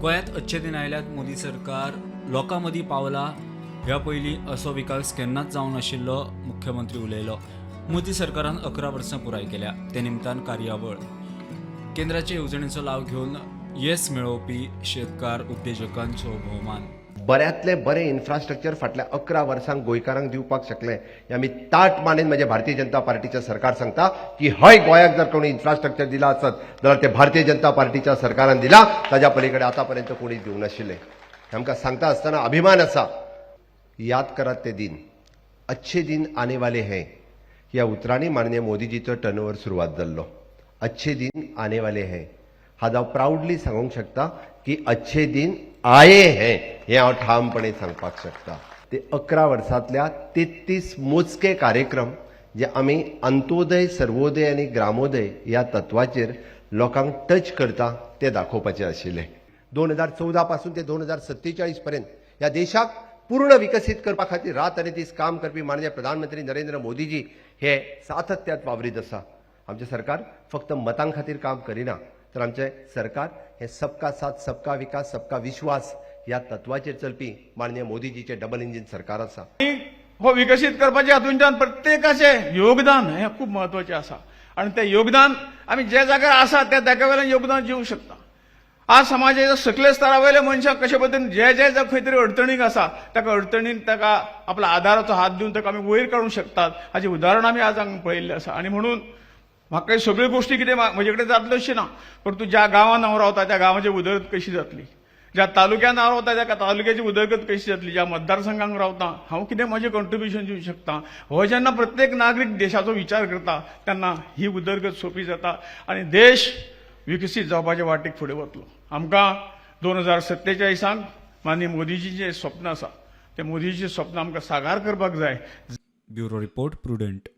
गोंयांत अच्छे दिन आयल्यात. मोदी सरकार लोकां मदीं पावला. ह्या पयलीं असो विकास केन्नाच जावंक नाशिल्लो, मुख्यमंत्री उलयलो. मोदी सरकारान 11 वर्सां पुराय केल्या ते निमतान कार्यावळ. केंद्राचे येवजणेचो लाव घेवन येस मेळोवपी शेतकार, उद्देजकांचो भोवमान. बऱ्यांतलें बरें इन्फ्रास्ट्रक्चर फाटल्या 11 वर्सांक गोंयकारांक दिवपाक शकले हे आमी ताट मानेन म्हजें भारतीय जनता पार्टीचें सरकार सांगता की हय, गोंयाक जर कोणी इन्फ्रास्ट्रक्चर दिलां आसत जाल्यार तें भारतीय जनता पार्टीच्या सरकारान दिलां. ताज्या पलीकडे आतां पर्यंत कोणी दिवंक नाशिल्लें. आमकां सांगता आसतना अभिमान आसा. याद करात ते दिन, अच्छे दिन आने वाले हैं. ह्या उतरांनी माननीय मोदीजीचो टर्नओवर सुरवात जाल्लो. अच्छे दिन आने वाले हैं. आज हांव प्रावडली सांगूंक शकता की अच्छे दिन आये हैं, हें हांव ठामपणे सांगपाक शकता. ते 11 वर्सांतल्या 33 मोजके कार्यक्रम जे आमी अंत्योदय, सर्वोदय आनी ग्रामोदय ह्या तत्वाचेर लोकांक टच करता ते दाखोवपाचे आशिल्ले. 2014 पासून ते 2047 पर्यंत ह्या देशाक पूर्ण विकसीत करपा खातीर रात आनी दीस काम करपी माननीय प्रधानमंत्री नरेंद्र मोदीजी हे सातत्यात वावरीत आसा. आमचें सरकार फक्त मतां खातीर काम करिना, तर आमचें सरकार हें सबका साथ, सबका विकास, सबका विश्वास ह्या तत्वाचेर चलपी माननीय मोदीजीचें डबल इंजीन सरकार आसा. हो विकसीत करपाचे हातूंतल्यान प्रत्येकाचें योगदान हें खूब म्हत्वाचें आसा आनी तें योगदान आमी जे जाग्यार आसा त्या जाग्या वयल्यान योगदान दिवंक शकता. आज समाजाच्या सकल्या स्तरा वयल्या मनशाक कशे पद्दतीन जे जे जर खंय तरी अडचणीक आसा, ताका अडचणीन ताका आपला आदाराचो हात दिवन ताका आमी वयर काडूंक शकतात, हाचें उदाहरण आमी आज हांगा पळयल्लें आसा. आनी म्हणून म्हाका सगळ्यो गोश्टी कितें म्हजे कडेन जातल्यो अशें ना, परंतु ज्या गांवांत हांव रावता त्या गांवाची उदरगत कशी जातली, ज्या तालुक्यान हांव रावता त्या तालुक्याची उदरगत कशी जातली, ज्या मतदारसंघाक रावता हांव कितें म्हजें कॉन्ट्रिब्युशन दिवंक शकता, हो जेन्ना प्रत्येक नागरीक देशाचो विचार करता तेन्ना ही उदरगत सोंपी जाता आनी देश विकसीत जावपाच्या वाटेक फुडें वतलो. आमकां 2047 माननीय मोदीजीचें स्वप्न आसा, तें मोदीजीचें स्वप्न आमकां साकार करपाक जाय. Bureau report, prudent.